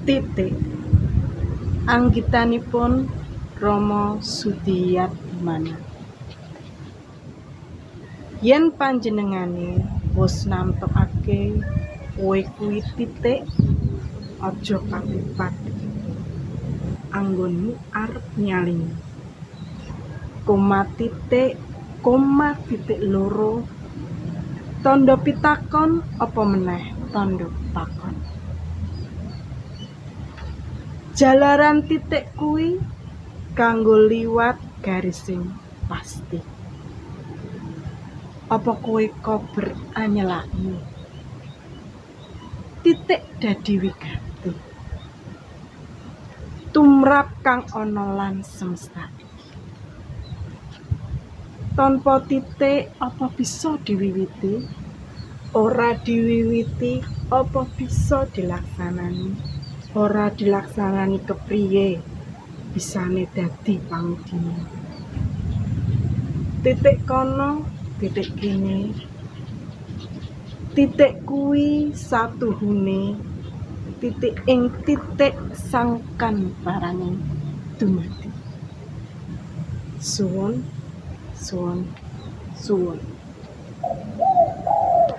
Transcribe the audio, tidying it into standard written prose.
Titik anggitanipun Rama Sudiatmana. Yen panjenengane wus namtokake kowe kuwi titik, aja pati-pati anggonmu arep nyalingi. Koma titik, koma titik loro, tandha pitakon apa meneh tandha pakon. Jalaran titik kuwi kanggo liwat garising pasti. Apa kowe kober anyelaki? Titik dadi wigati. Tumrap kang ana lan semesta iki. Tanpa titik apa bisa diwiwiti? Ora diwiwiti apa bisa dilaksanani? Ora dilaksanani kepriye bisane dadi pangudine? Titik kono, titik kene. Titik kuwi satuhune, titik ing titik sangkan paraning dumadi. Suwun, suwun, suwun.